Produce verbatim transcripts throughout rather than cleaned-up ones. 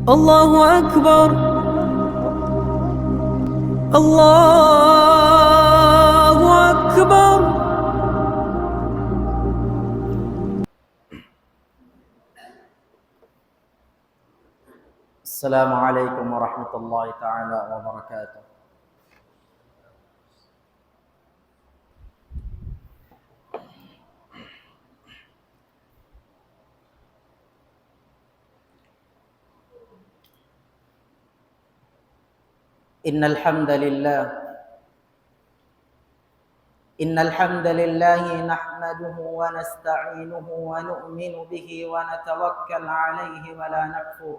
الله أكبر. الله أكبر. السلام عليكم ورحمة الله تعالى وبركاته. إن الحمد لله، إن الحمد لله نحمده ونستعينه ونؤمن به ونتوكل عليه ولا نكفر.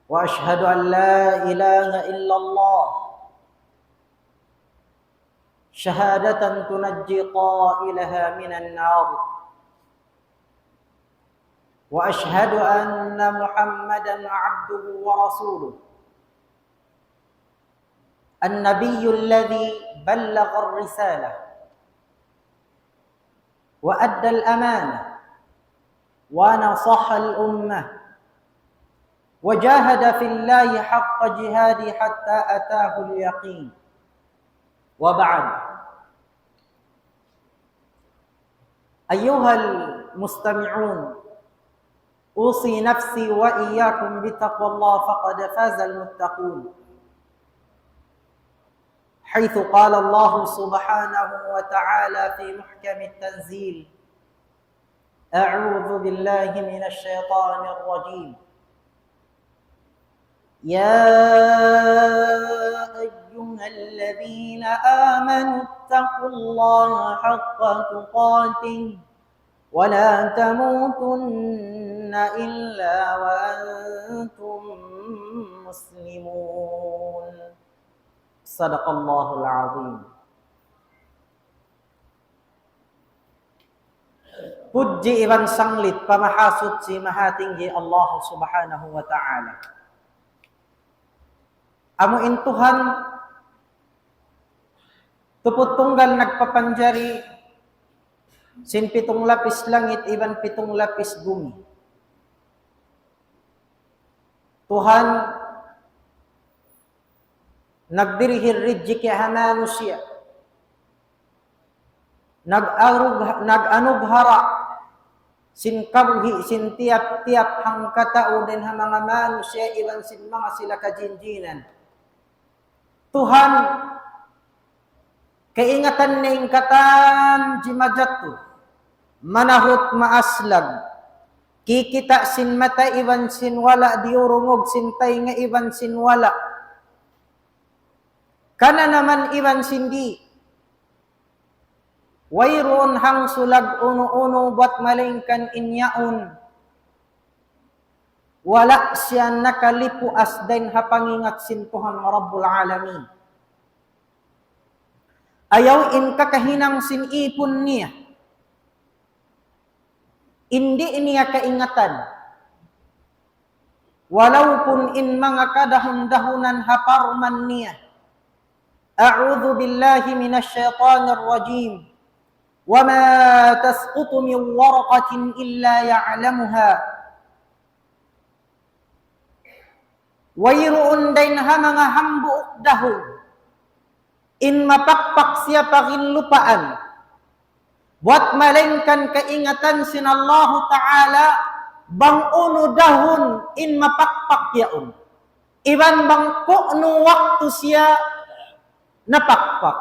وأشهد أن لا إله إلا الله شهادة تنجي قائلها من النار. وأشهد أن محمدا عبده ورسوله، النبي الذي بلغ الرسالة وأدى الأمانة ونصح الأمة وجاهد في الله حق جهاده حتى أتاه اليقين. وبعد، أيها المستمعون، أوصي نفسي وإياكم بتقوى الله، فقد فاز المتقون، حيث قال الله سبحانه وتعالى في محكم التنزيل: أعوذ بالله من الشيطان الرجيم. يا أيها الذين آمنوا اتقوا الله حق تقاته ولا تموتن إلا وأنتم مسلمون. صدق الله العظيم. Pudji iban sanglit pa Mahasuchi Mahatinggi Allah Subhanahu wa Ta'ala. Amu in Tuhan tuput tunggal nagpapanjari sin pitung lapis langit iban pitung lapis bumi. Tuhan nagdirihil rijiki' ha manusiya'. Nag-arug-, nag-anughara sin kabuhi' sin tiyap-tiyap hangkatau dayn ha manga manusiya' iban sin manga sila kajinjinan. Tuhan, kaingatan niya in katan jimajatu, manahut maaslag, kikita' sin mata iban sin wala', diyurungug sin taynga iban sin wala', kananaman iban sin di'. Wayruun hangsulag unu-unu buwat malaingkan in yaun wala' siya nakalipuas dayn ha pangingat sin Tuhan Rabbul Alamin. Ayaw in kakahinang sin ipun niya, in di' niya kaingatan. Walaupun in manga kadahun-dahunan ha parman niya. أعوذ بالله من الشيطان الرجيم. وما تسقط من ورقة إلا يعلمها. Wayruun dayn ha manga hambuuk dahun in mapakpak siya pa ginlupaan, buwat malaingkan kaingatan sin Allahu Ta'ala bang unu dahun in mapakpak yaun, iban bang ku'nu waktu siya napakpak,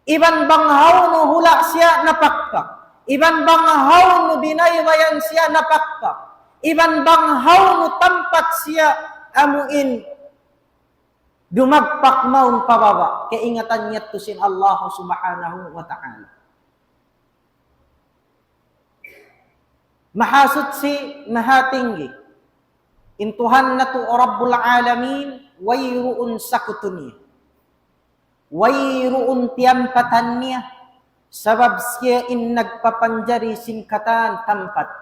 iban bang hawnu hula' siya napakpak, iban bang hawnu binaybayan siya napakpak, iban bang hawnu tampat siya amuin dumagpak mawn pababa', kaingatan niya yadtu sin Allah Subhanahu wa Ta'ala. Mahasuchi, Mahatinggi in Tuhan natu' Rabbul Alamin, wayruun sakutu niya, wayruun tiyampatan niya, sabab siya in nagpapanjari sin katan tampat.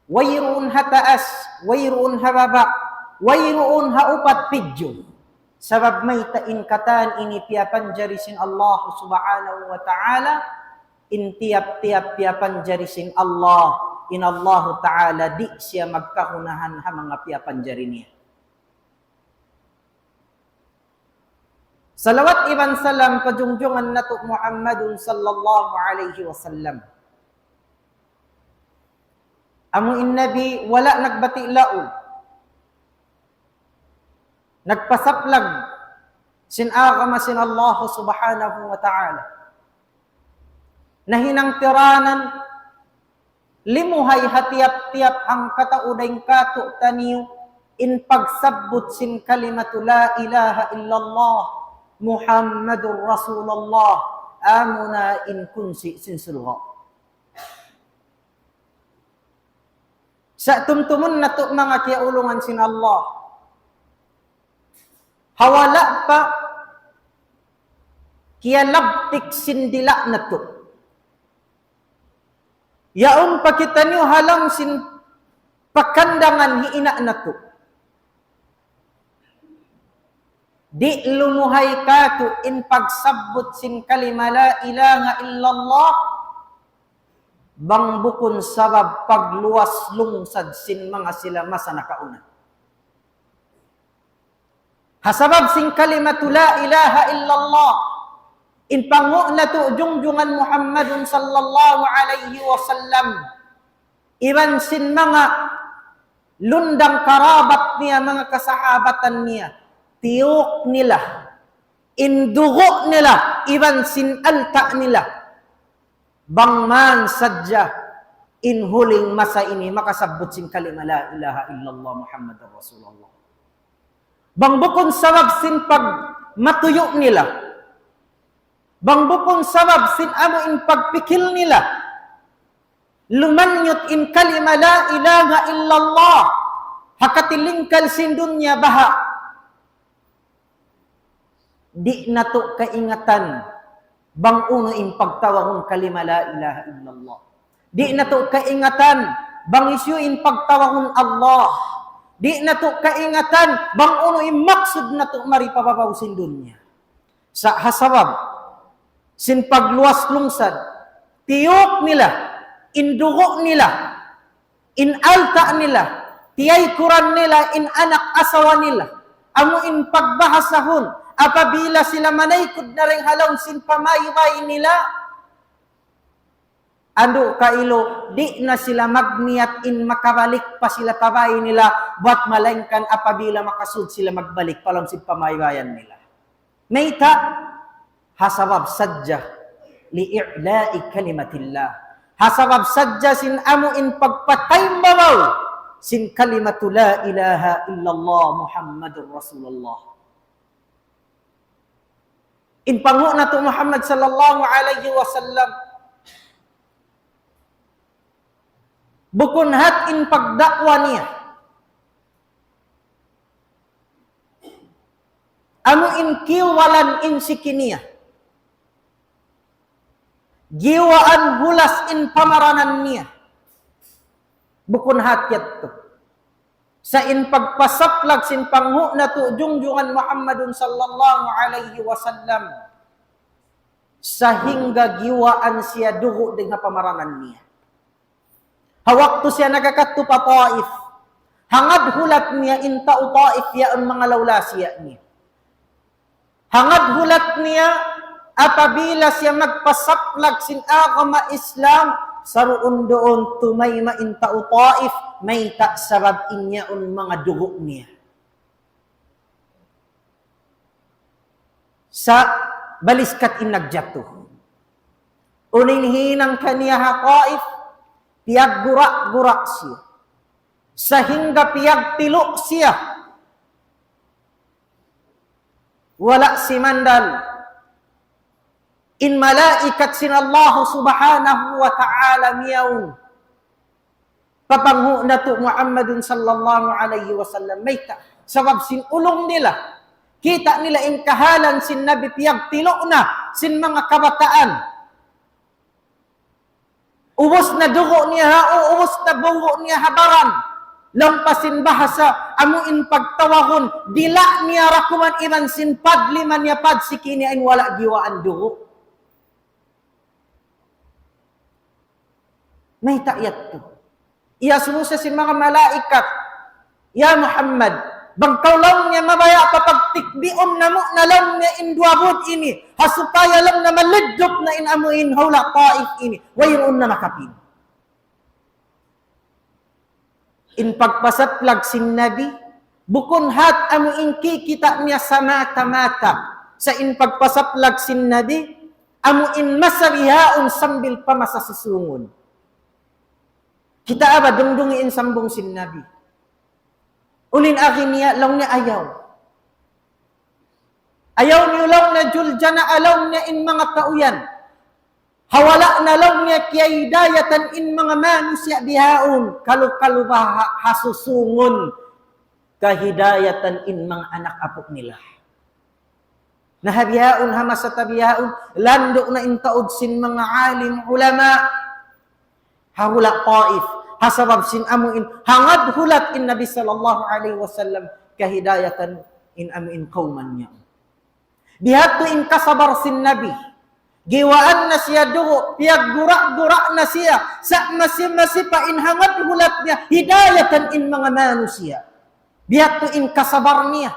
Wayruun ha taas, wayruun ha baba', wayruun ha upat pidju. Sabab mayta'? In katan ini piyapanjari sin Allah Subhanahu wa Ta'ala, in tiyap-tiyap piyapanjari sin Allah. in Allahu Ta'ala di' siya magkahunahan ha manga piyapanjari niya. Salawat iban salam pa junjungan natu' Muhammadun sallallahu alayhi wasallam. Amu in Nabi wala' nagbati' laung, nagpasaplag sin agama sin Allah subhanahu wa ta'ala. Nahinang tiranan, limuhay ha tiyap-tiyap hangkatau dayn kātu'niyu in pagsabbut sin kalimatu la ilaha illallah Muhammadur Rasulullah, amuna in kunsi' sin surga'. Sa' tumtumun natu' manga kiyaulungan sin Allah. Ha wala' pa kiyalabtik sin dila' natu'. Yaun pa kitaniyu ha lawm sin pakandangan hi ina' natu'. Di' lumuhay kātu' in pagsabbut sin kalima la ilaha illallah, bang bukun sabab pagluwas lungsad sin manga sila masa nakauna. Ha sabab sin kalimatu la ilaha illallah, in panghu' natu' junjungan Muhammadun sallallahu alayhi wasallam, iban sin manga lundang karabat niya, manga kasahabatan niya, tiyuk nila in dugu' nila, iban sin alta' nila, bang man sadja in huling masa ini makasabbut sin kalima la ilaha illallah Muhammadur Rasulullah. Bang bukun sabab sin pagmatuyu' nila, bang bukun sabab sin amu in pagpikil nila, lumanyut in kalima la ilaha illallah ha katilingkal sin dunya baha', di' natu' kaingatan bang unu in pagtawagun kalima la ilaha illallah. Di' natu' kaingatan bang hisiyu in pagtawagun Allah. Di' natu' kaingatan bang unu in maksud natu' mari pa babaw sin dunya. Sa' ha sabab sin pagluwas lungsad, tiyuk nila in dugu' nila, in alta' nila, tiyaykuran nila in anak asawa nila. Amu in pagbahasahun, apabila sila manaykud na dayn ha lawm sin pamaybay nila, andu' kailu, di' na sila magniyat in makabalik pa sila pa bāy nila, buwat malaingkan apabila makasud sila magbalik pa lawm sin pamaybayan nila. Mayta'? Ha sabab sadja لإعلاء كلمة الله. Ha sabab sadja sin amu in pagpataymbabaw sin kalimatu la ilaha illallah Muhammadur Rasulullah. In panghu' natu' Muhammad sallallahu alayhi wasallam, bukun hat in pagda'wa niya, amu in kiyuwalan in siki niya, giyuwaan hulas in pamaranan niya. Bukun hat yadtu. Sa' in pagpasaplag sin panghu' natu' junjungan Muhammadun sallallahu alayhi wasallam, sahingga giyuwaan siya dugu' dayn ha pamaranan niya. Ha waktu siya nagakadtu pa Taif, hangad hulat niya in tau Taif yaun manga lawlasiya niya. Hangad hulat niya, apabila siya magpasaplag sin agama Islam, saruun-duun tumayma' in tau Taif, mayta' sabab in yaun manga dugu' niya. Sa' baliskat in nagjatu. Unu in hinang kaniya ha Taif, piyaggura-gura siya. Sahingga piyagtilu' siya. Wala' simandal in malaikat sin Allah subhanahu wa ta'ala miyawn pa panghu' natu' Muhammadun sallallahu alayhi wasallam. Mayta'? Sabab sin ulung nila. Kita' nila in kahalan sin Nabi piyagtilu' na sin manga kabataan. Ubus na dugu' niya ha u, ubus na bungu' niya ha baran. Laung pa sin bahasa, amu in pagtawagun, dila' niya rakuman iban sin padlima niya padsiki niya in wala' giyuwaan dugu'. Mayta' yadtu. Iyasubu siya sin manga malaikat, "Ya Muhammad, bang kaw," laung niya, "mabaya' pa pagtikbiun namu' na," laung niya, "in duwa būd ini, ha supaya," laung niya, "maliddup na in amu in hula' Taif ini, wayruun na makapin." In pagpasaplag sin Nabi, bukun hat amu in kikita' niya sa mata-mata. Sa' in pagpasaplag sin Nabi, amu in masa bihaun sambil pa masa susungun. Kita' ba, dungdungi in sambung sin Nabi. Uli in agi niya, laung niya, "Ayaw. Ayaw niyu," laung niya, "juljana," laung niya, "in manga tau yan. Ha wala' na," laung niya, "kiyahidayatan in manga manusiya' bihaun, kalu-kalu ba ha, ha susungun kahidayatan in manga anak apu' nila." Na ha bihaun, ha masa ta bihaun, landu' na in taud sin manga alim ulama ha hula' Taif, ha sabab sin amu in hangad hulat in Nabi sallallahu alayhi wasallam kahidayatan in amu in kawman niya. Biya' hādtu in kasabar sin Nabi. Giwaan na siya dugu', piyaggura-gura na siya, sa' masi-masi pa in hangad hulat niya, hidayatan in manga manusiya'. Biya' hādtu in kasabar niya.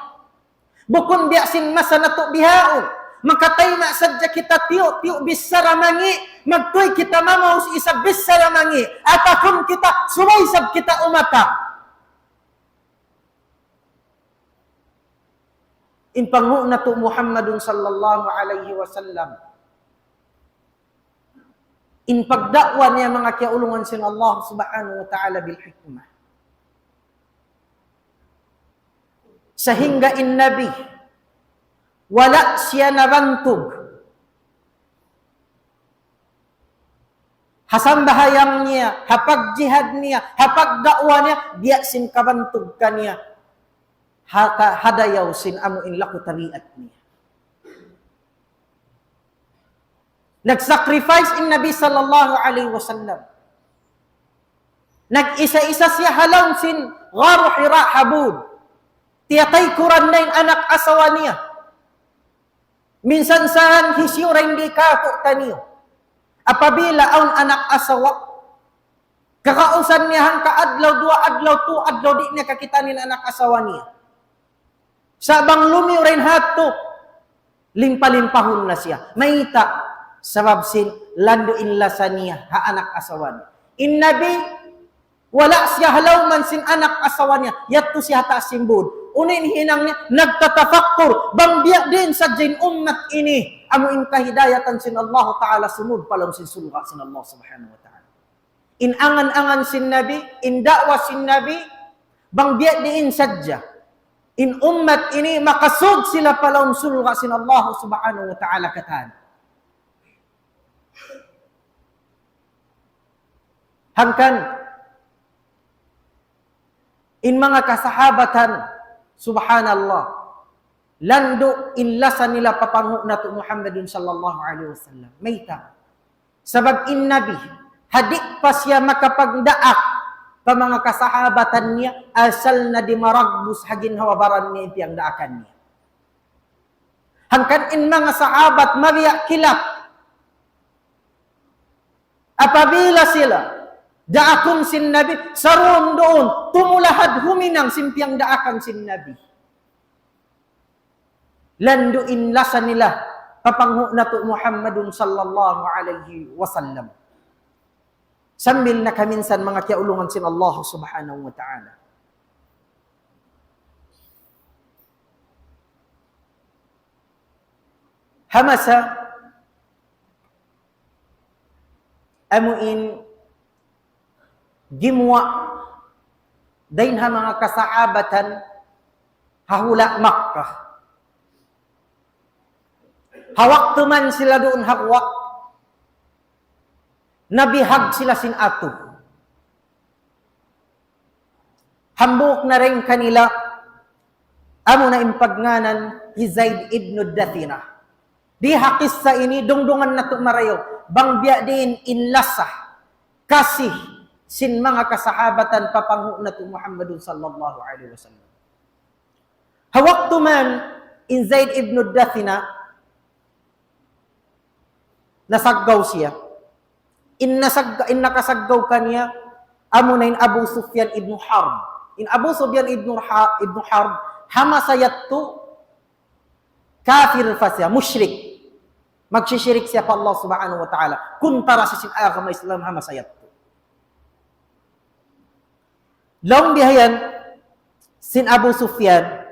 Bukun biya' sin masa natu' bihaun. Makatayma' sadja kita tiyu'-tiyu' bichara mangi', magtuy kita mamaus isab bichara mangi'. Atakun kita, subay isab kita umata. In panghu' natu' Muhammadun sallallahu alayhi wasallam, in pagda'wa niya, manga kiyaulungan sin Allah subhanahu wa ta'ala, bil hikmah. Sahingga in Nabi, wala' siya nabantug ha sambahayang niya, ha pagjihad niya, ha pagda'wa niya, biya' sin kabantug kaniya ha, ha dayaw sin amu in laku tabiat niya. Nag-sacrifice in Nabi sallallahu alayhi wasallam. Nag-isa-isa siya ha lawm sin Gharu Hira ha būd. Tiyataykuran na in anak asawa niya. Minsan sa hisiyu ra in di' kātu' kaniyu. Apabila awn anak asawa, kakausan niya hangka adlaw, duwa adlaw, tū adlaw, di' niya kakitaan in anak asawa niya. Sa' bang lumiyu ra in hādtu, limpa-limpahun na siya. Mayta'? Sabab sin landu' in lasa niya ha anak asawa niya. In Nabi, wala' siya ha lawm sin anak asawa niya, yadtu siya ha taas sin būd. Unu in hinang niya? Nagtatafakkur, bang biya' diin sadja in ummat ini, amu in kahidayatan sin Allahu Ta'ala sumūd pa lawm sin surga' sin Allah Subhanahu wa Ta'ala. In angan-angan sin Nabi, in da'wa sin Nabi, bang biya' diin sadja in ummat ini makasūd sila pa lawm surga' sin Allah Subhanahu wa Ta'ala katan. Hangkan in manga kasahabatan, subhanallah, landu' in lasa nila pa panghu' natu' Muhammadun sallallahu alayhi wasallam. Mayta'? Sabab in Nabi, ha di' pa siya makapagdaak pa manga kasahabatan niya, asal na di' maragbus ha ginhawa-baran niya in piyagdaakan niya. Hangkan in manga sahabat mabiya' kilap. Apabila sila daakun sin Nabi, saruun-duun, tumulahad huminang sin piyagdaakan sin Nabi. Landu' in lasa nila pa panghu' natu' Muhammadun sallallahu alayhi wasallam. Sambil na kaminsan manga kiyaulungan sin Allah Subhanahu wa Ta'ala. Ha masa amu in gimuwa' dayn ha manga kasahabatan ha hula' Makkah. Ha waktu man sila duun ha guwa', nabihag sila sin atu. Hambuuk na dayn kanila, amu na in pagngānan hi Zaid ibn Dathina. Di ha kissa ini, dungdungan natu' marayaw, bang biya' diin in lasa, kasi sin manga kasahabatan pa panghu' natu' Muhammadun sallallahu alayhi wasallam. Ha waktu man in Zaid ibn Dathina, nasaggaw siya. In nasagga-, in nakasaggaw kaniya, Amuna in Abu Sufyan ibn Harb. In Abu Sufyan ibn, Ha-, ibn Harb, ha masa yadtu, kafir pa siya, mushrik. Magsishirik siya pa Allah Subhanahu wa Ta'ala. Kuntara sin agama Islam ha masa yadtu. Laung bihayan sin Abu Sufyan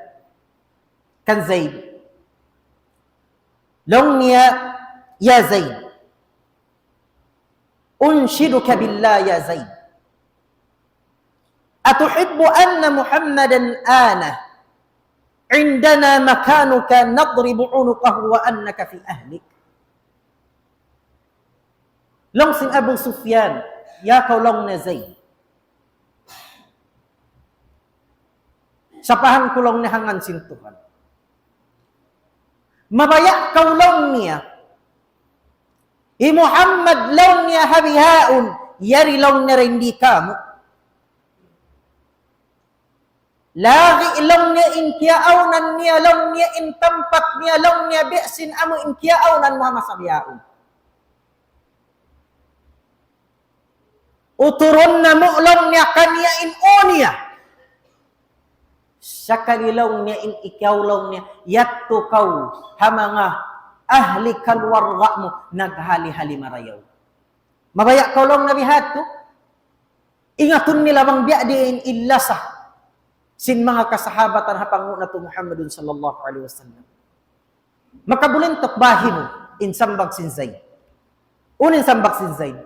kan Zaid. Laung niya, "Ya Zaid, أنشدك بالله يا زيد، أتحب أن محمدا آن عندنا مكانك نضرب عنقه وأنك في أهلك؟" Laung sin Abu Sufyan, "Ya kaw," laung niya, "Zaid, sapahan ku," laung niya, "ha ngan sin Tuhan. Mabaya' kaw," laung niya, "hi Muhammad," laung niya, "ha bihaun, yari," laung niya, "dayn di kamu'. Lagi'," laung niya, "in kiyaawnan niya," laung niya, "in tampat niya," laung niya, "biya' sin amu in kiyaawnan mu ha masa bihaun. Uturun namu'," laung niya, "kaniya in ū niya. Sakali," laung niya, "in ikaw," laung niya, "yadtu kaw ha manga ahli kaluwarga mu, naghali-hali marayaw. Mabaya' kaw," laung niya, "bihadtu?" Ingatun nila bang biya' diin in lasa sin manga kasahabatan ha panghu' natu' Muhammadun sallallahu alayhi wasallam. Makabulintuk bahimu in sambag sin Zaid. Unu in sambag sin Zaid?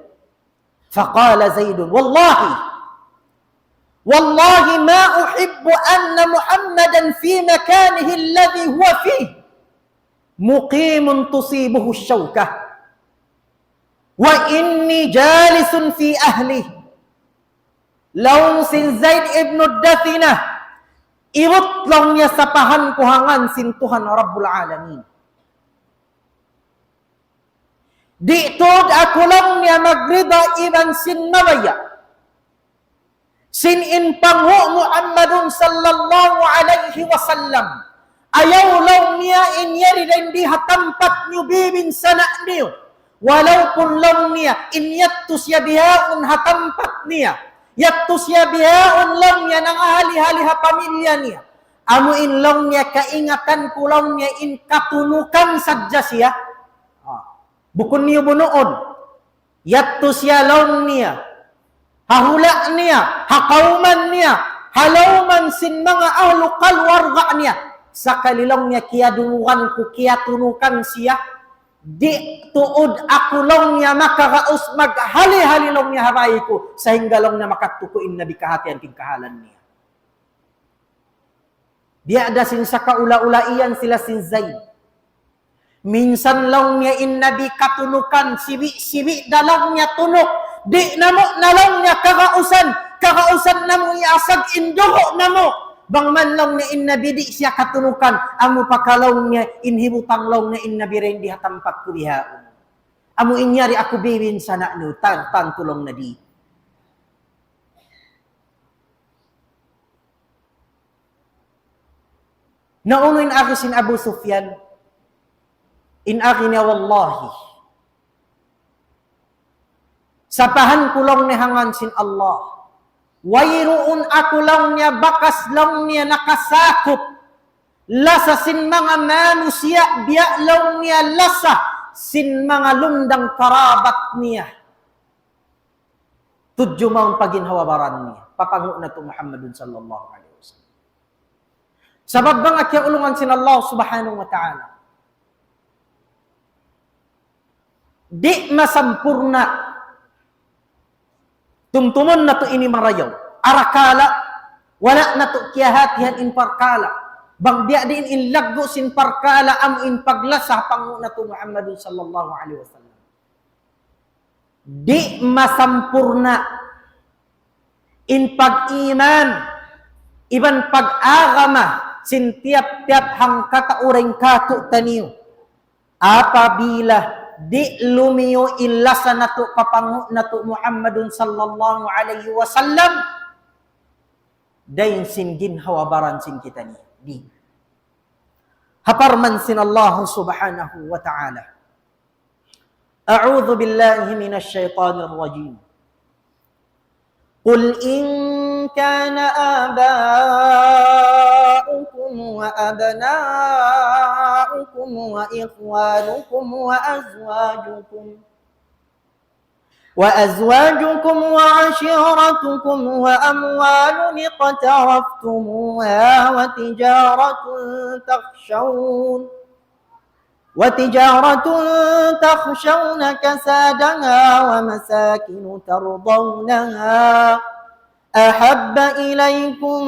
فقال زيد: والله، والله ما أحب أن محمدا في مكانه الذي هو فيه مقيم تصيبه الشوكة وإني جالس في أهلي. Laung sin Zaid ibn Dathinah, "Ibut," laung niya, "sapahan ku ha ngan sin Tuhan Rabbul Alamin. Di' tuud aku," laung niya, "magrida iban sin mabaya' sin in panghu' Muhammadun sallallahu alayhi wasallam. Ayaw," laung niya, "in yari dayn di ha tampat niyu bibinsana' niyu. Walaupun," laung niya, "in yadtu siya bihaun ha tampat niya, yadtu siya bihaun," laung niya, "nangahali-hali ha pamilya niya. Amu in," laung niya, "kaingatan ku," laung niya, "in katunukan sadja siya." Ah. Bukun niyu bunuun. Yadtu siya," laung niya, "ha hula' niya, ha kawman niya, ha lawman sin manga ahlu kaluwarga niya. Sakali," laung niya, "kiyadunugan ku, kiyatunukan siya, di' tuud aku," laung niya, "makaraus maghali-hali," laung niya, "ha bāy ku, sahingga," laung niya, "makadtu ku in Nabi kahatihan tingkahalan niya." Biya' da sin sakaula-ula iyan sila sin Zaid. Minsan, laung niya, in Nabi katunukan, sibi'-sibi' da, laung niya, tunuk. Di' namu' na, laung niya, kagausan, kagausan namu' iasag in dugu' namu'. Bang man, laung niya, in Nabi di' siya katunukan, amu pa ka, laung niya, in hibutang, laung niya, in Nabi dayn di ha tampat ku bihaun. Amu in yari aku bibinsana' niyu, tan-, tantu, laung niya, di'. Na unu in agi sin Abu Sufyan? In agi niya, "Wallahi, sapahan ku," laung niya, "ha ngan sin Allah, wayruun aku," laung niya, "bakas," laung niya, "nakasakup lasa sin manga manusiya' biya'," laung niya, "lasa sin manga lundang karabat niya tudju mawn pa ginhawa-baran niya, pa panghu' natu' Muhammadun sallallahu alayhi wasallam." Sabab, manga kiyaulungan sin Allah Subhanahu wa Ta'ala, di' masampurna'. Tumtumun natu' ini marayaw. Arakala', wala' natu' kiyahatihan in parkala'. Bang biya' diin in laggu' sin parkala', amu in paglasa panghu' natu' Muhammadun sallallahu alayhi wasallam. Di' masampurna' in pag-iman iban pag-agama sin tiyap-tiyap hangkatau dayn kātu'niyu, apabila di' lumiyu in lasa natu' pa panghu' natu' Muhammadun sallallahu alayhi wasallam dayn sin ginhawa-baran sin kitaniyu. Di'. Ha parman sin Allah Subhanahu wa Ta'ala, أعوذ بالله من الشيطان الرجيم. قل إن كان آباؤكم وأبناؤكم وإخوانكم وأزواجكم وأزواجكم وعشيرتكم وأموال اقترفتموها وتجارة تخشون وتجارة تخشون كسادها ومساكن ترضونها أحب إليكم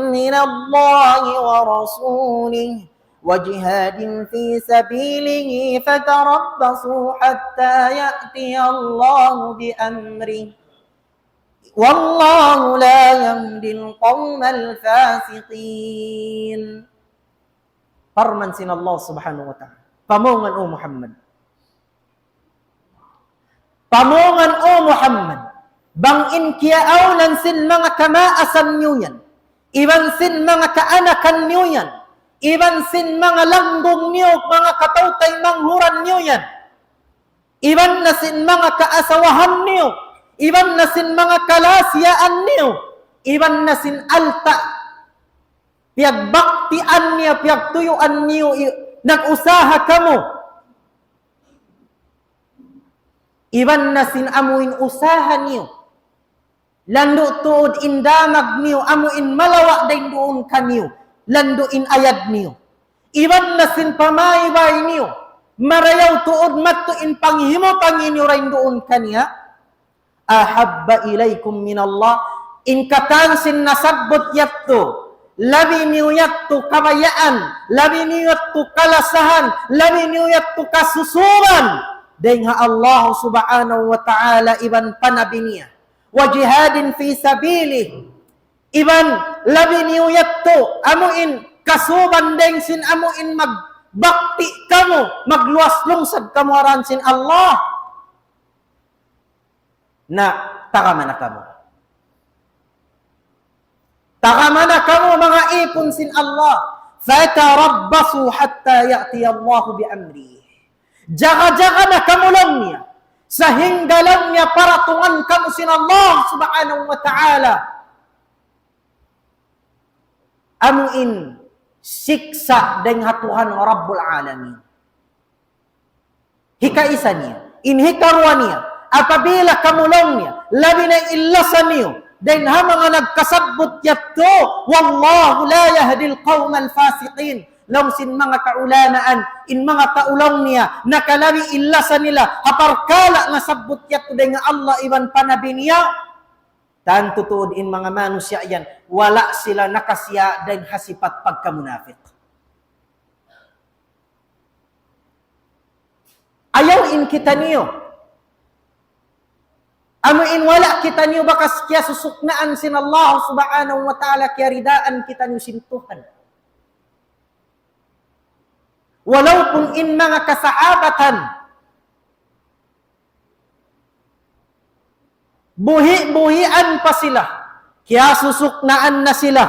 من الله ورسوله وجهاد في سبيله فتربصوا حتى يأتي الله بأمره والله لا يهدي القوم الفاسقين. Parman sin Allah Subhanahu wa Ta'ala. Pamungan, O Muhammad. Pamungan, O Muhammad. Bang in kiyaawnan sin manga kamaasan niyu yan, iban sin manga kaanakan niyu yan, iban sin manga langgong niyu, manga kataw-taymanghuran niyu yan, iban na sin manga kaasawahan niyu, iban na sin manga kalasiyaan niyu, iban na sin alta' piyagbaktian niyu, piyagtuyuan niyu, i-, nag-usaha kamu. Iban na sin amu in usaha niyu. Landu' tuud in damag niyu, amu in malawa' dayn duun kaniyu. Landu' in ayad niyu. Iban na sin pamaybay niyu. Marayaw tuud mattu in panghimutang niyu dayn duun kaniya. Ahabba ilaykum minallah, in katan sin nasabbut yadtu, labi niyu yadtu kabayaan, labi niyu yadtu kalasahan, labi niyu yadtu kasusuban, dayn ha Allah Subhanahu wa Ta'ala iban pa Nabi niya. Wa jihadin fi sabilih, iban labi niyu yadtu, amu in kasuban dayn sin amu in magbakti kamu, magluwas lungsad kamu ha dān sin Allah. Na, tagama na kamu. Tagama na kamu, manga īpun sin Allah. فتربصوا حتى يأتي الله بأمره. Jaga-jaga na kamu laung niya. Sahingga laung niya paratungan kamu sin Allah Subhanahu wa Ta'ala. Amu in siksa' dayn ha Tuhan Rabbul Alamin. Hikaisa niya. In hikaruwa niya, apabila kamu laung niya, labi na in lasa niyu dayn ha manga nagkasabbut yadtu, والله لا يهدي القوم الفاسقين. Laung sin manga kaulamaan, in manga tau laung niya, nakalabi in lasa nila ha parkala' nasabbut yadtu dayn ha Allah iban pa Nabi niya, tantu tuud in manga manusiya' yan, wala' sila nakasiya' dayn ha sipat pagkamunapik. Ayaw in kitaniyu. Amu in wala' kitaniyu bakas kiyasusuknaan sin Allah Subhanahu wa Ta'ala, kiyaridaan kitaniyu sin Tuhan. Walaupun in manga kasahabatan, buhi'-buhian pa sila, kiyasusuknaan na sila,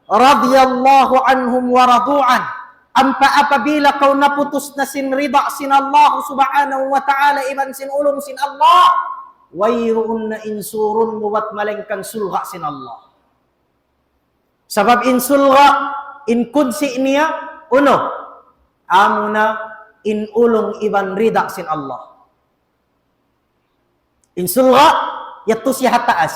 رضي الله عنهم ورضوا عنه. Ampa apabila kaw naputus na sin rida sin Allah Subhanahu wa Ta'ala iban sin ulung sin Allah, wayruun na insurun mu bat malaingkan surga' sin Allah. Sabab in surga', in kunsi' niya, unu, amuna in ulung iban rida sin Allah. In surga', yadtu siya ha taas.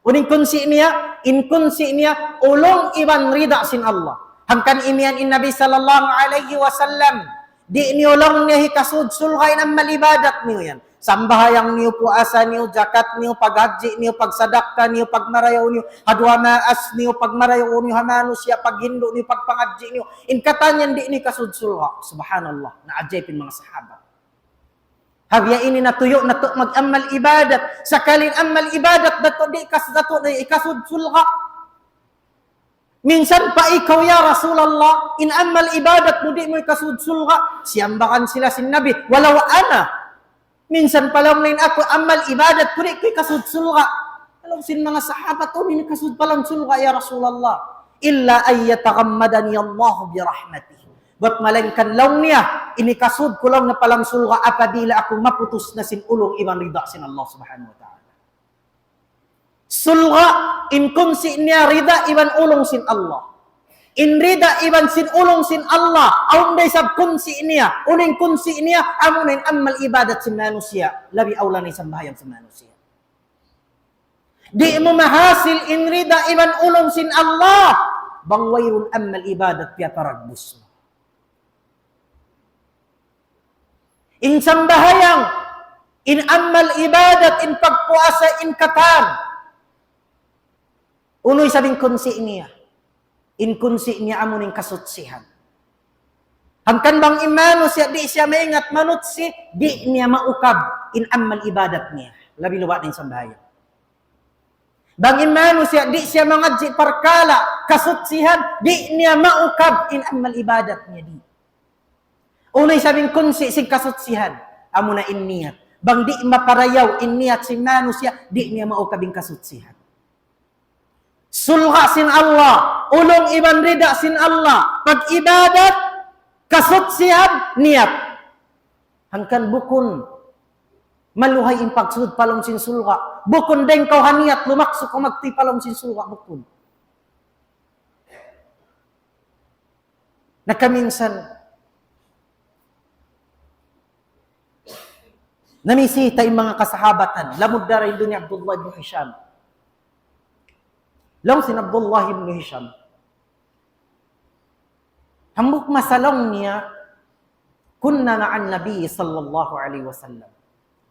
Unu in kunsi' niya, in kunsi' niya, ulung iban rida sin Allah. Hangkan imiyan in Nabi sallallahu alayhi wasallam, di' niyu laung niya hikasud surga' in amal ibadat niyu yan. Sambahayang niyu, puasa niyu, jakat niyu, paghajji niyu, pagsadakka niyu, pagmarayaw niyu ha duwa maas niyu, pagmarayaw niyu ha manusiya', paghindu' niyu, pagpangadji niyu. In katan yan di' niyu hikasud surga'. Subhanallah. Naajaib in manga sahabat. Ha biya' ini natuyu' natu' mag-amal ibadat. Sakali in amal ibadat, datu' di' kas-, datu' di' hikasud surga'. Minsan pa ikaw, ya Rasulullah, in amal ibadat mu di' mu hikasud surga'. Siyambagan sila sin Nabi, ولو أنا. Minsan pa laung niya in aku amal ibadat ku di' ku hikasud surga'. Laung sin manga sahabat, unu in hikasud pa laung surga', ya Rasulullah? إلا أن يتغمدني الله برحمته. Bat malaingkan laung niya, in hikasud ku laung niya pa laung surga' apabila aku maputus na sin ulung iban rida sin Allah Subhanahu wa Ta'ala. Sulga', in kunsi' niya rida iban ulung sin Allah. In rida iban sin ulung sin Allah, awn da isab kunsi' niya, unu in kunsi' niya, amuna in amal ibadat sin manusiya', labi awla na in sambahayang sin manusiya'. Di' mu mahasil in rida iban ulung sin Allah, bang wayruun amal ibadat piyataragbus mu. In sambahayang, in amal ibadat, in pagpuasa, in katan. Unu isab in kunsi' niya? In kunsi' niya amu in kasutsihan. Hangkan bang in manusiya' di' siya maingat manutsi, di' niya maukab in amal ibadat niya. Labi luba' na in sambahayang. Bang in manusiya' di' siya mangadji' parkala' kasutsihan, di' niya maukab in amal ibadat niya di'. Unu isab in kunsi' sin kasutsihan, amuna in niyat. Bang di' maparayaw in niyat sin manusiya', di' niya maukab in kasutsihan. Sulga' sin Allah, ulung iban rida sin Allah, pag-ibadat, kasutsihan, niyat. Hangkan bukun maluhay in pagsud pa lawm sin sulga'. Bukun dayng kaw ha niyat lumaksu kaw magtuy pa lawm sin sulga', bukun. Nakaminsan, namisita in manga kasahabatan, lamud da ra in dunya Abdullah ibn Hisham. Laung sin Abdullah ibn Hisham, hambuuk masa laung niya, كنا مع النبي صلى الله عليه وسلم.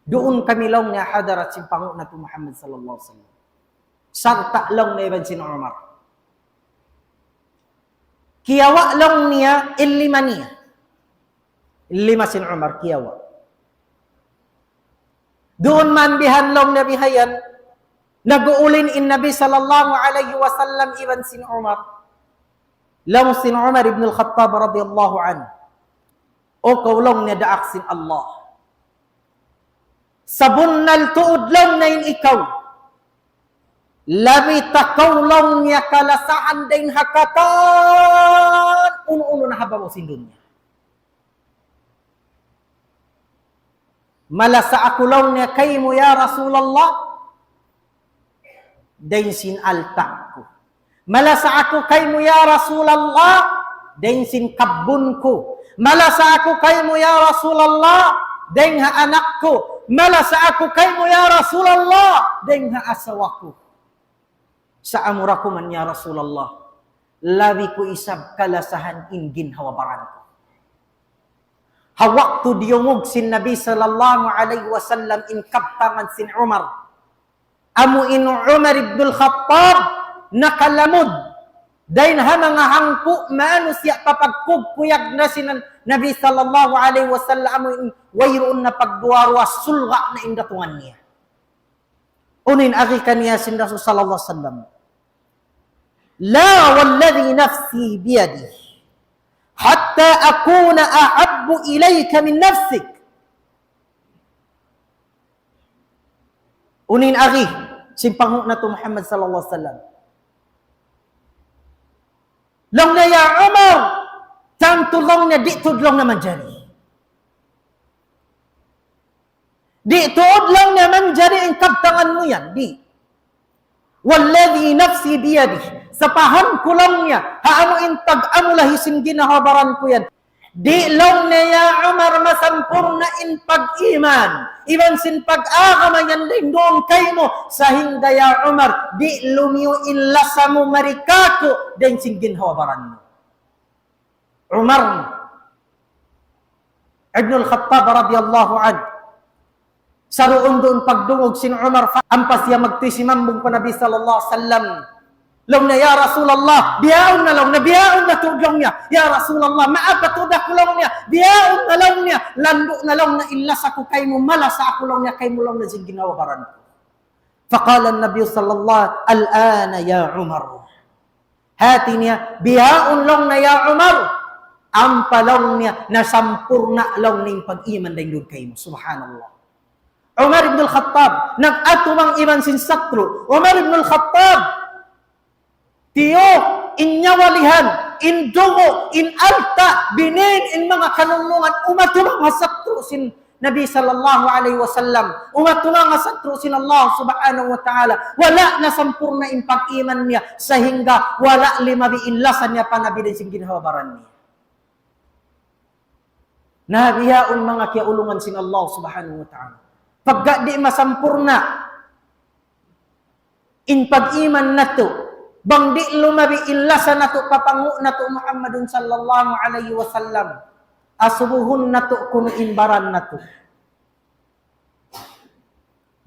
Duun kami laung niya ha hadarat sin panghu' natu' Muhammad sallallahu alayhi wasallam. Sarta' laung niya iban sin Umar. Kiyawa' laung niya in lima niya. In lima sin Umar kiyawa'. Duun man bihan laung niya bihayan, nag-uulin in Nabi sallallahu alayhi wasallam iban sin Umar. Laung sin Umar ibn al-Khattab radiyallahu anhu, "O kaw," laung niya, "daak sin Allah. Sabunnal tuud," laung niya, "in ikaw, labi ta kaw," laung niya, "kalasahan dayn ha katan unu-unu na ha babaw sin dunya. Malasa aku," laung niya, "kaymu ya Rasulullah, dayn sin alta' ku. Malasa aku kaymu ya Rasulullah, dayn sin kabbun ku. Malasa aku kaymu ya Rasulullah, dayn ha anak ku. Malasa aku kaymu ya Rasulullah, dayn ha asawa ku. Sa' amura ku man ya Rasulullah, labi ku isab kalasahan in ginhawa-baran ku." Ha waktu diyungug sin Nabi sallallahu alayhi wasallam in kabtangan sin Umar, amu in Umar ibn al-Khattab nakalamud dayn ha manga hangpu' manusiya' pa pagkugkuyag na sin Nabi sallallahu alayhi wasallam, amu in wayruun na pagduwa-ruwa, sulga' na in datungan niya. Unu in agi kaniya sin Rasul sallallahu alayhi wasallam? "لا والذي نفسي بيده حتى أكون أحب إليك من نفسك." Unu in agi sin panghu' natu' Muhammad sallallahu alayhi wasallam? Laung niya, "Ya Umar, tantu," laung niya, "di' tuud," laung niya, "manjari. Di' tuud," laung niya, "manjari in kabtangan mu yan, di'. والذي نفسي بيده, sapahan ku," laung niya, "ha amu in tag-amulahi sin ginhawa-baran ku yan, di'," laung niya, "ya Umar, masampurna' in pag-iman iban sin pag-agama yan dayn duun kaymu, sahingga, ya Umar, di' lumiyu in lasa mu mari kāku' dayn sin ginhawa-baran mu." Umar ibn al-Khattab radiyallahu anhu. Saruun-duun pagdungug sin Umar, fa-, ampa siya magtuy simambung pa Nabi sallallahu alayhi wasallam. Laung niya, "Ya Rasulullah, bihaun na," laung niya, "bihaun na tuud," laung niya. "Ya Rasulullah, maapa tuud aku," laung niya. "Bihaun na," laung niya. "Landu' na," laung niya, "in lasa ku kaymu, malasa aku," laung niya, "kaymu," laung niya, "sin ginhawa-baran ku." فقال النبي صلى الله عليه وسلم: الآن يا عمر. Hati niya, bihaun, laung niya, ya Umar, ampa, laung niya, nasampurna', laung niya, in pag-iman dayn duun kaymu. Subhanallah. Umar ibn al-Khattab, nag-atubang iban sin satru'. Umar ibn al-Khattab, tiyuk in nyawa-lihan, in dugu', in alta', binin, in manga kanungnungan, umatubang ha satru' sin Nabi sallallahu alayhi wasallam, umatunga nga satru' sin Allah subhanahu wa ta'ala, wala' na sampurna' in pag-iman niya, sahingga wala' limabi in lasa niya pa Nabi dayn sin ginhawa-baran niya. Na bihaun manga kiyaulungan sin Allah subhanahu wa ta'ala. Pagga di' masampurna' in pag-iman natu', bang di' lumabi in lasa natu' pa panghu' natu' Muhammadun sallallahu alayhi wasallam, asubuhun natu' kunu' in baran natu'.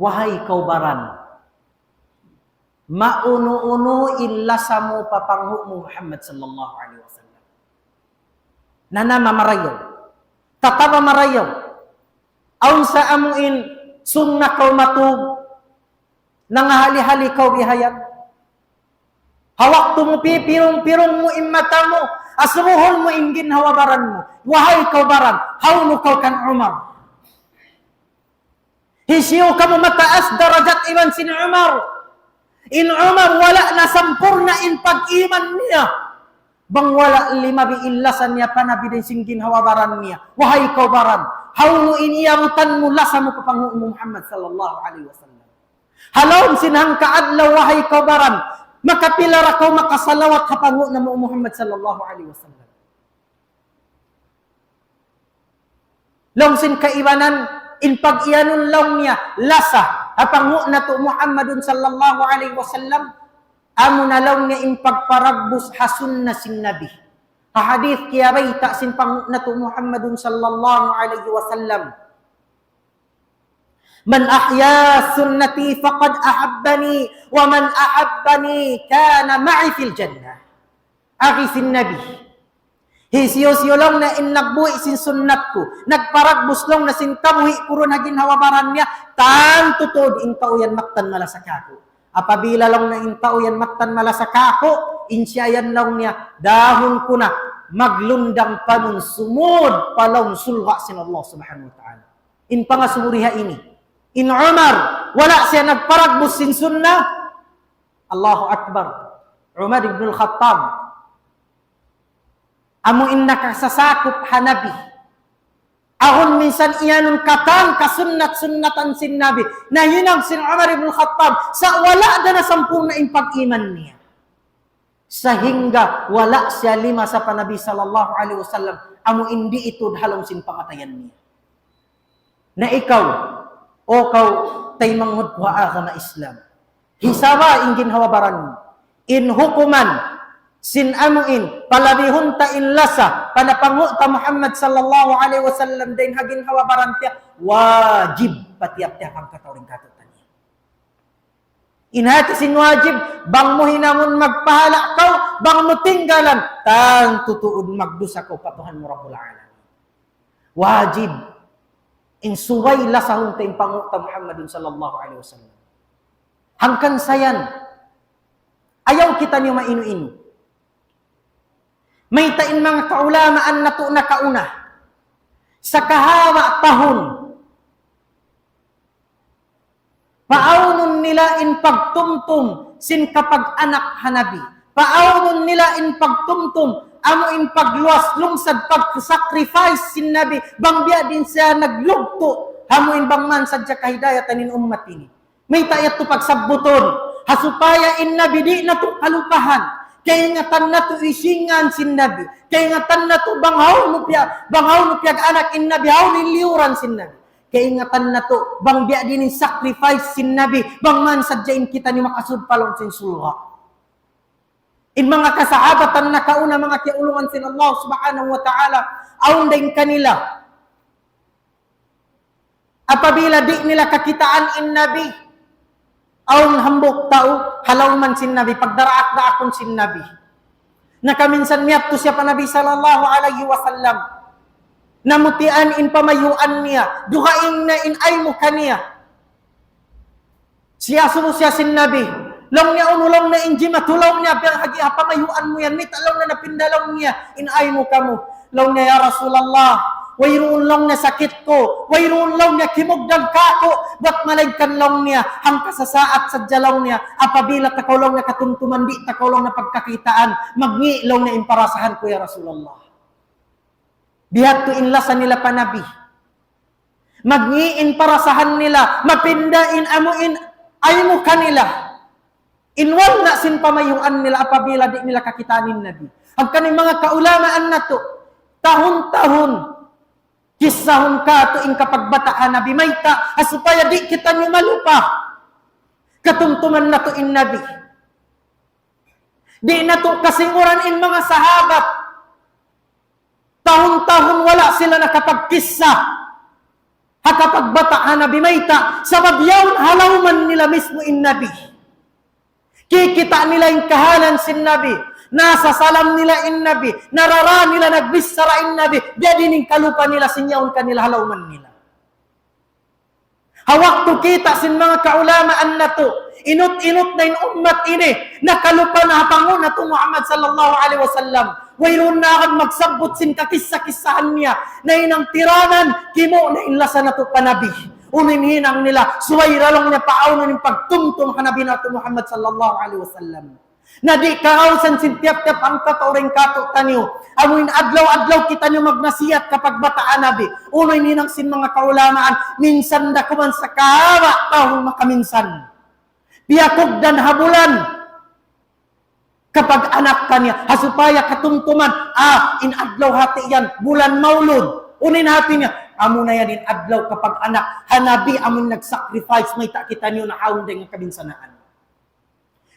Wahai kaw baran, maunu-unu in lasa mu pa panghu' mu Muhammad sallallahu alayhi wasallam. Nanama marayaw. Tataba marayaw. Awn sa amu in sung na kaw matug, nangahali-hali kaw bihayan. Ha waktu mu pipirung-pirung mu in mata mu, asubuhun mu in ginhawa-baran mu. Wahai kaw baran, hawnu kaw kan Umar. Hisiyu kamu mataas darajat iban sin Umar? In Umar wala' na sampurna' in pag-iman niya. Bang wala' limabi in lasa niya pa Nabi dayn sin ginhawa-baran niya. Wahai kaw baran, hawnu in iyabutan mu lasa mu pa panghu' mu Muhammad sallallahu alayhi wasallam? Ha lawm sin hangka adlaw, wahai kaw baran, makapila ra kaw makasalawat ha panghu' namu' Muhammad sallallahu alayhi wasallam? Laung sin kaibanan, in pag-iyanun laung niya lasa ha panghu' natu' Muhammadun sallallahu alayhi wasallam, amuna laung niya in pagparagbus ha sunna sin Nabi. Ha hadith kiyabayta' sin panghu' natu' Muhammadun sallallahu alayhi wasallam, من أحيا سنتي فقد أحبني ومن أحبني كان معي في الجنة. Agi sin Nabi, hisiyu-siyu laung niya in nagbuhi' sin sunnat ku, nagparagbus laung niya sin kabuhi' ku duun ha ginhawa-baran niya, tantu tuud in tau yan mattan malasa kāku'. Apabila laung niya in tau yan mattan malasa kāku', in siya yan laung niya, dahun ku na maglundang panun sumud pa lawm surga' sin Allah subhanahu wa ta'ala. In pangasubu di ha ini. In Umar, wala' siya nagparagbus sin sunnah. Allahu Akbar. Umar ibn al-Khattab. Amu in nakasasakup ha Nabi. Awn minsan iyanun katan kasunnat-sunnatan sin Nabi. Nahinang sin Umar ibn al-Khattab. Sa' wala' da nasampurna' in pag-iman niya. Sahingga wala' siya limasa pa Nabi sallallahu alayhi wasallam, amu in di' tuud ha lawm sin pangatayan niya. Na ikaw, o kaw taymanghud ku ha agama Islam, hisaba in ginhawa-baran mu, in hukuman sin amu in, palabihun ta in lasa pa panghu' ta Muhammad sallallahu alayhi wasallam dayn ha ginhawa-baran ta, wajib pa tiyap-tiyap hangkatau dayn kātu'niyu. In hati sin wajib, bang mu hinangun magpahala' kaw, bang mu tinggalan, tantu tuud magdusa kaw pa Tuhan mu Rabbul Alamin. Wajib in subay lasahun ta in panghu' ta Muhammadun sallallahu alayhi wasallam. Hangkan sa yan, ayaw kitaniyu mainu-inu. Mayta' in manga kaulamaan natu' nakauna, sakahaba' tahun, paawnun nila in pagtumtum sin kapag-anak ha Nabi. Paawnun nila in pagtumtum, amu in pagluwas lungsad, pag-sacrifice sin Nabi, bang biya' diin siya naglugtu', amu in bang man sadja kahidayatan in ummat ini. Mayta' yadtu pagsabbutun, ha supaya in Nabi di' natu' kalupahan. Kaingatan natu' isingan sin Nabi. Kaingatan natu' bang hawnu piya-, bang hawnu piyag-anak in Nabi, hawnu in liyuran sin Nabi. Kaingatan natu', bang biya' diin in sacrifice sin Nabi, bang man sadja in kitaniyu makasud pa lawm sin surga'. In manga kasahabatan nakauna, manga kiyaulungan sin Allah subhanahu wa ta'ala, awn dayn kanila. Apabila di' nila kakitaan in Nabi, awn hambuuk tau, ha lawman sin Nabi, pagdaraak-daakun sin Nabi. Nakaminsan miyadtu siya pa Nabi sallallahu alayhi wasallam. Namutian in pamayhuan niya, dugaing na in aymu kaniya. Siyasubu siya sin Nabi. Laung niya, unu laung niya in jimatu laung niya, biya' ha pamayhuan mu yan, mayta' laung niya napinda laung niya in aymu kamu. Laung niya, ya Rasulullah, wayruun laung niya sakit ku, wayruun laung niya kimugdan kāku', bat malayngkan laung niya, hangka sasaat sadja laung niya, apabila ta kaw laung niya katumtuman, di' ta kaw laung niya pagkakitaan, magngi' laung niya in parasahan ku, ya Rasulullah. Bihadtu in lasa nila pa Nabi. Magngī' in parasahan nila, mapinda in amu in aymu kanila. In wala' sin pamayhuan nila apabila di' nila kakitaan in Nabi. Hangkan in manga kaulamaan natu', tahun-tahun, kissahun katu' in kapagbataa ha Nabi mayta', ha supaya di' kitaniyu malupa. Katumtuman natu' in Nabi. Di' natu' kasinguran in manga sahabat. Tahun-tahun wala' sila nakapagkissa ha kapagbataa ha Nabi mayta', sabab yaun ha lawman nila mismu in Nabi. Kikita' nila in kahalan sin Nabi. Nasasalam nila in Nabi. Narara nila nagbichara in Nabi. Biya' diin in kalupa nila sin yaun kanila ha lawman nila. Ha waktu kita' sin manga kaulamaan natu', inut-inut na in ummat ini, nakalupa na ha panghu' natu' Muhammad sallallahu alayhi wasallam. Wayruun na agad magsabbut sin kakissa-kissahan niya, nahinang tiranan, kimu' na in lasa natu' pa Nabi. Unu in hinang nila, subay ra laung niya paawnun in pagtumtum ha Nabi natu' Muhammad sallallahu alayhi wasallam. Na di' kagausan sin tiyap-tiyap hangkatau dayn kātu'niyu. Amu in adlaw-adlaw kitaniyu magnasihat kapagbataa ha Nabi. Unu in hinang sin manga kaulamaan, minsan da kuman sakahaba' tahun makaminsan. Piyakugdan ha bulan kapag-anak kaniya. Ha supaya katumtuman, ah, in adlaw hati yan, bulan Maulud. Unu in hati niya, amu na yan in adlaw kapag-anak ha Nabi, amu in nag-sacrifice, mayta' kitaniyu na awn dayn ha kabinsanaan.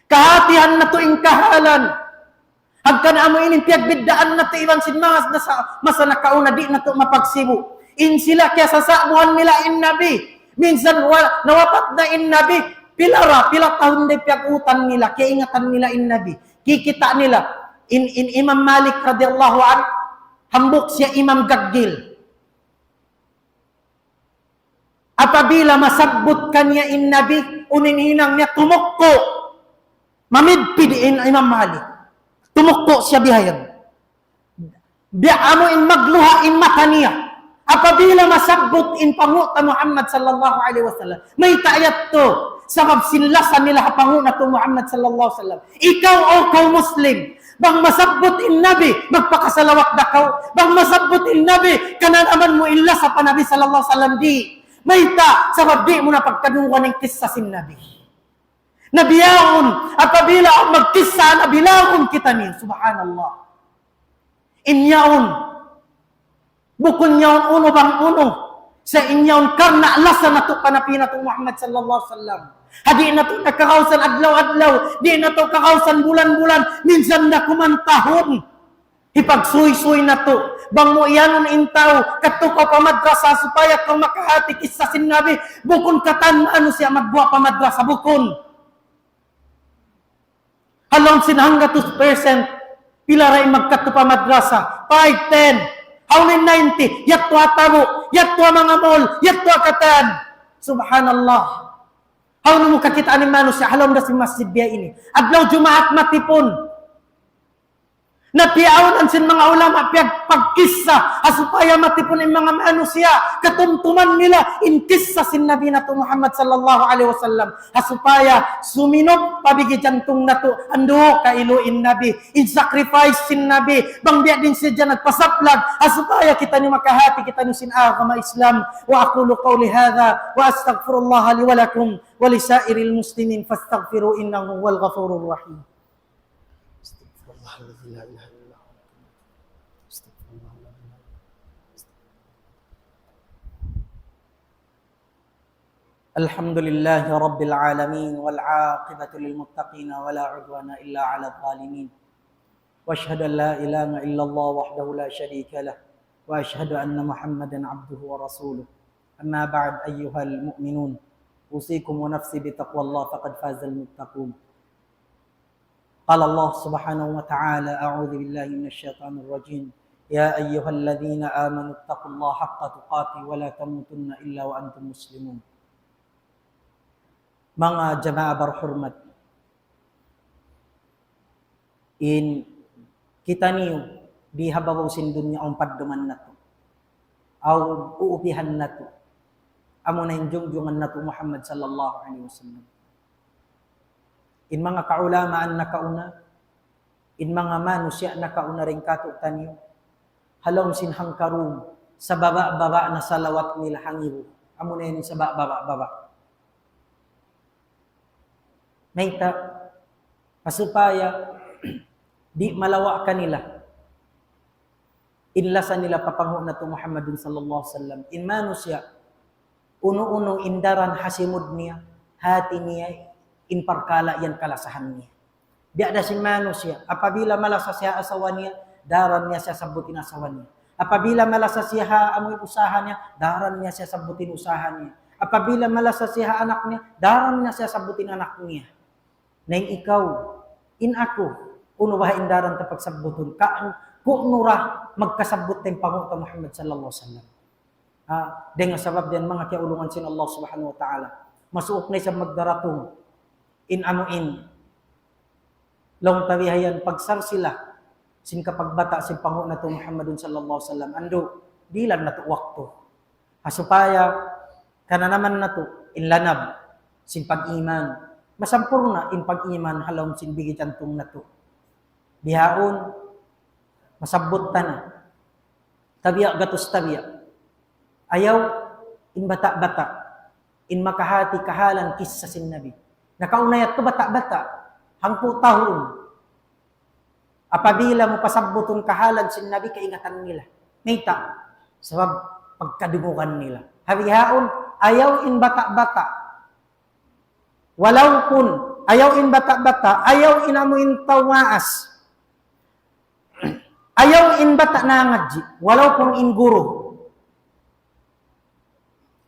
Kahātihan natu' in kahalan. Hangkan amu ini in piyagbiddaan natu' iban sin manga masa, masa nakauna di' natu' mapagsibu'. In sila kiyasasa'buhan nila in Nabi. Minsan wa-, nawapat na in Nabi. Pila ra, pila tahun da in piyag-utan nila, kiyaingatan nila in Nabi. Kikita' nila. In, in Imam Malik radiyallahu anhu, hambuuk siya imam gaggil. Apabila masabbut kaniya in Nabi, unu in hinang niya, tumukku'. Mamidpid in Imam Malik. Tumukku' siya bihayan. Biya' amu in magluha' in mata niya. Apabila masabbut in panghu' ta Muhammad sallallahu alayhi wasallam. Mayta' yadtu, sabab sin lasa nila ha panghu' natu' Muhammad sallallahu alayhi wasallam. Ikaw, o kaw Muslim, bang masabbut in Nabi, magpakasalawat da kaw. Bang masabbut in Nabi, kananaman mu in lasa pa Nabi sallallahu alayhi wasallam, di'. Mayta', sabab di' mu na pagkadugan in kissa sin Nabi. Na bihaun, apabila magkissa na bihaun kitaniyu, subhanallah. In yaun, bukun yaun unu bang unu. Sa' in yaun karna' lasa natu' pa Nabi natu' Muhammad sallallahu alayhi wasallam. Ha di' natu' nakagausan adlaw-adlaw, di' natu' kagausan bulan-bulan, minsan da kuman tahun. Hipagsuysuy natu', bang mu iyanun in tau, kadtu kaw pa madrasa supaya kaw makahati kissa sin Nabi, bukun katan manusiya' magguwa' pa madrasa, bukun. Ha lawm sin hanggatus percent, pila ra in magkadtu pa madrasa? Five, ten. Hawnu in ninety? Yadtu ha tabu', yadtu ha manga mall, yadtu ha katan. Subhanallah. Hawnu mu kakitaan in manusiya' ha lawm da sin masjid biya' ini? Adlaw Jumaat matipun. Na piyaunan sin manga ulama, piyagpagkissa, ha supaya matipun in manga manusiya', katumtuman nila in kissa sin Nabi natu' Muhammad sallallahu alayhi wasallam. Ha supaya suminup pa bigi jantung natu', andu' kailu in Nabi, in sacrifice sin Nabi, bang biya' diin siya nagpasaplag, ha supaya kitaniyu makahati kitaniyu sin agama Islam. وأقول قولي هذا وأستغفر الله لي ولكم ولسائر المسلمين فاستغفروه إنه هو الغفور الرحيم. أستغفر الله الذي لا إله إلا هو. أستغفر الله الذي لا إله إلا هو. الحمد لله رب العالمين، والعاقبة للمتقين، ولا عدوان إلا على الظالمين. وأشهد أن لا إله إلا الله وحده لا شريك له، وأشهد أن محمدا عبده ورسوله. أما بعد، أيها المؤمنون، أوصيكم ونفسي بتقوى الله، فقد فاز المتقون. قال الله سبحانه وتعالى: أعوذ بالله من الشيطان الرجيم. يا أيها الذين آمنوا اتقوا الله حق تقاته ولا تموتن إلا وأنتم مسلمون. Manga jamaa barhurmat, in kitaniyu di ha babaw sin dunya awn padduman natu'. Awn uupihan natu'. Amuna in jungjungan natu' Muhammad sallallahu alayhi wasallam. In manga kaulamaan nakauna, in manga manusiya' nakauna dayn kātu'niyu, ha lawm sin hangkarum, sababa'-baba' na salawat nila ha ngibu. Amuna yan in sababa'-baba'. Mayta', ha supaya di' malawa' kanila in lasa nila pa panghu' natu' Muhammadun sallallahu alayhi wasallam. In manusiya', unu-unu in daran ha simud niya, hati niya in parkala' yan kalasahan niya. Biya' da sin manusiya', apabila malasa siya ha asawa niya, daran niya siya sabbut in asawa niya. Apabila malasa siya ha amuin usaha niya, daran niya siya sabbut in usaha niya. Apabila malasa siya ha anak niya, daran niya siya sabbut in anak niya. Na in ikaw, in aku, unu baha' in daran ta pagsabbutun? Ka-, ku'nu ra magkasabbut ta in panghu' ta Muhammad sallallahu alayhi wasallam. Ha, dayn ha sabab yan, manga kiyaulungan sin Allah subhanahu wa ta'ala. Masuuk na isab magdaratung in amuin laung ta bihayan pagsarsila sin kapagbata' sin panghu' natu' Muhammadun sallallahu alayhi wasallam. Andu', dihilan natu' waktu. Ha supaya kananaman natu' in lanab sin pag-iman. Masampurna' in pag-iman ha lawm sin bigi jantung natu'. Bihaun, masabbut ta na. Tabiya' gatus tabiya'. Ayaw in bata'-bata' in makahati kahalan kissa sin Nabi. Nakauna yadtu bata'-bata', hangpu' tahun. Apabila mu pasabbutun kahalan sin Nabi, kaingatan nila. Mayta'? Sabab pagkadungugan nila. Ha bihaun, ayaw in bata'-bata'. Walaupun, ayaw in bata'-bata', ayaw in amuin tau maas. Ayaw in bata' nangadji', walaupun in guru.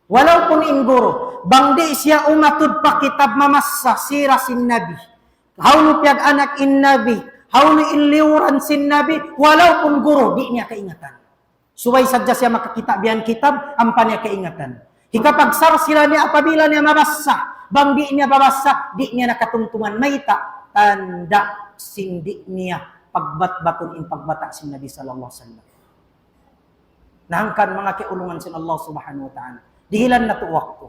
Walaupun in guru, bang di' siya umatud pa kitab mamassa sira sin Nabi. Hawnu piyag-anak in Nabi, hawnu in liyuran sin Nabi, walaupun guru, di' niya kaingatan. Subay sadja siya makakita' biya' yan kitab, ampa niya kaingatan. Hikapagsarsila niya apabila niya mabassa, bang di' niya mabassa, di' niya na katumtuman. Mayta'? Tanda' sin di' niya pagbatbatun in pagbata' sin Nabi sallallahu alayhi wasallam. Na hangkan manga kiyaulungan sin Allah subhanahu wa ta'ala. Dihilan natu' waktu.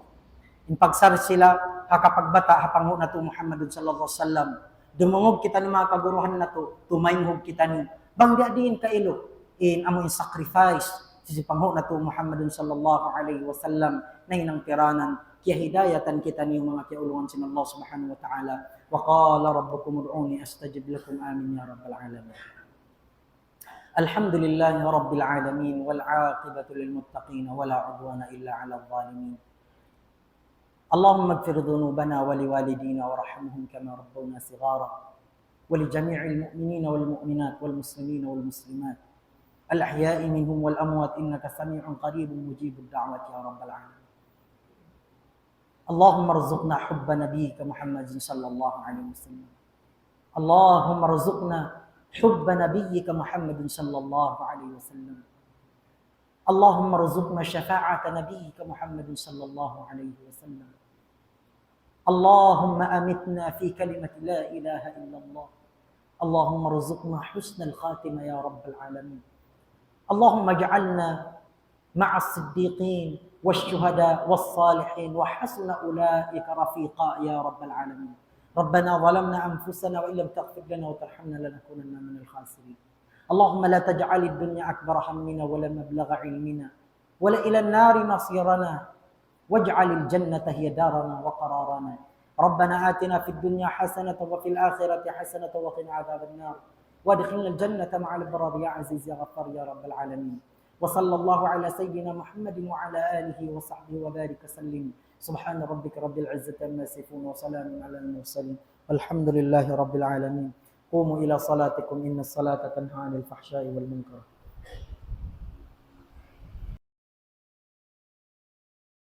In pagsarsila, ha kapagbata', ha panghu' natu' Muhammadun sallallahu alayhi wasallam. Dumungug kitaniyu manga kaguruhan natu', tumaynghug kitaniyu. Bang biya' diin kailu, in amu in sacrifice, sin panghu' natu' Muhammadun sallallahu alayhi wasallam, nahinang tiranan, kiyahidayatan kitaniyu manga kiyaulungan sin Allah subhanahu wa ta'ala. وقال ربكم ادعوني أستجب لكم. آمين يا رب العالمين. الحمد لله رب العالمين، والعاقبة للمتقين، ولا عدوان إلا على الظالمين. اللهم اغفر ذنوبنا ولوالدينا وارحمهم كما ربونا صغارا، ولجميع المؤمنين والمؤمنات والمسلمين والمسلمات الأحياء منهم والأموات إنك سميع قريب مجيب الدعوات يا رب العالمين. اللهم ارزقنا حب نبيك محمد صلى الله عليه وسلم. اللهم ارزقنا حب نبيك محمد صلى الله عليه وسلم. اللهم ارزقنا شفاعة نبيك محمد صلى الله عليه وسلم. اللهم أمتنا في كلمة لا إله إلا الله. اللهم ارزقنا حسن الخاتمة يا رب العالمين. اللهم اجعلنا مع الصديقين والشهداء والصالحين وحسن أولئك رفيقا يا رب العالمين. ربنا ظلمنا أنفسنا وإن لم تغفر لنا وترحمنا لنكونن من الخاسرين. اللهم لا تجعل الدنيا أكبر همنا ولا مبلغ علمنا ولا إلى النار مصيرنا واجعل الجنة هي دارنا وقرارنا. ربنا آتنا في الدنيا حسنة وفي الآخرة حسنة وقنا عذاب النار. وأدخلنا الجنة مع الأبرار يا عزيز يا غفار يا رب العالمين. وصلى الله على سيدنا محمد وعلى آله وصحبه وبارك وسلم. سبحان ربك رب العزة عما يصفون وسلام على المرسلين والحمد لله رب العالمين. قوموا إلى صلاتكم إن الصلاة تنهى عن الفحشاء والمنكر.